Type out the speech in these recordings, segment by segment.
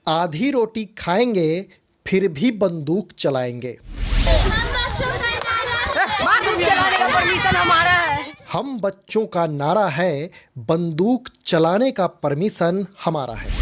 आधी रोटी खाएंगे फिर भी बंदूक चलाएंगे। बंदूक चलाने का परमिशन हमारा है। हम बच्चों का नारा है, बंदूक चलाने का परमिशन हमारा है।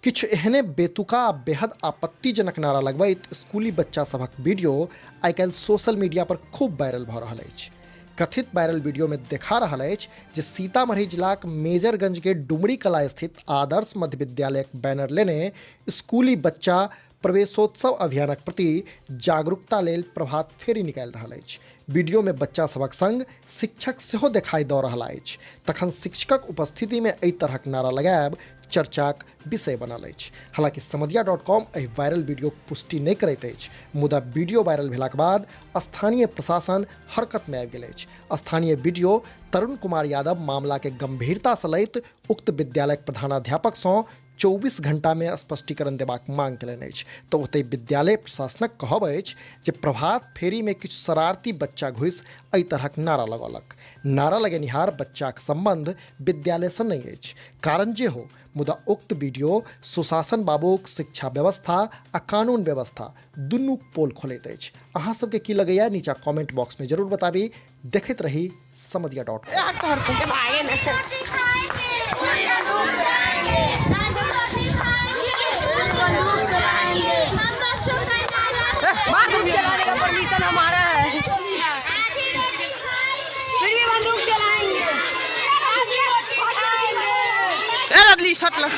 किछु एहने बेतुका आ बेहद आपत्तिजनक नारा लगबैत स्कूली बच्चा सभक वीडियो आइ काल्हि सोशल मीडिया पर खूब वायरल भऽ रहल अछि। कथित वायरल वीडियो में देखा रहल अछि जे सीतामढ़ी जिलाक मेजरगंज के डुमरी कला स्थित आदर्श मध्य विद्यालयक बैनर लेने स्कूली बच्चा प्रवेशोत्सव अभियानक प्रति जागरूकता लेल प्रभात फेरी निकालि रहल अछि। वीडियो में बच्चा सभक संग शिक्षक सेहो देखाई दऽ रहल अछि। तखन शिक्षकक उपस्थिति में एहि तरहक नारा लगायब चर्चाक विषय बनल अछि। हालांकि समदिया डॉट कॉम एहि वायरल वीडियोक पुष्टि नहि करैत अछि, मुदा वीडियो वायरल भेलाक बाद स्थानीय प्रशासन हरकत में आबि गेल अछि। स्थानीय बीडीओ तरुण कुमार यादव मामला के गंभीरता से लैत उक्त विद्यालयक प्रधानाध्यापक सँ 24 घंटा में स्पष्टीकरण देबाक मांग केलनि अछि। तऽ ओतहि विद्यालय प्रशासनक कहब अछि जे प्रभात फेरी में किछु शरारती बच्चा घुसि एहि तरहक नारा लगौलक। नारा लगेनिहार बच्चाक संबंध विद्यालय सँ नहि अछि। कारण जे हो, मुदा उक्त वीडियो सुशासन बाबूक शिक्षा व्यवस्था आ कानून व्यवस्था दुनू पोल खोलैत अछि। अहाँ सबके की लगैया नीचा कमेंट बॉक्स में जरूर बताबी। देखैत रही समदिया डॉट कॉम। बंदूक चलाने का परमिशन हमारा है। फिर भी बंदूक चलाएंगे। ए रदली सटल।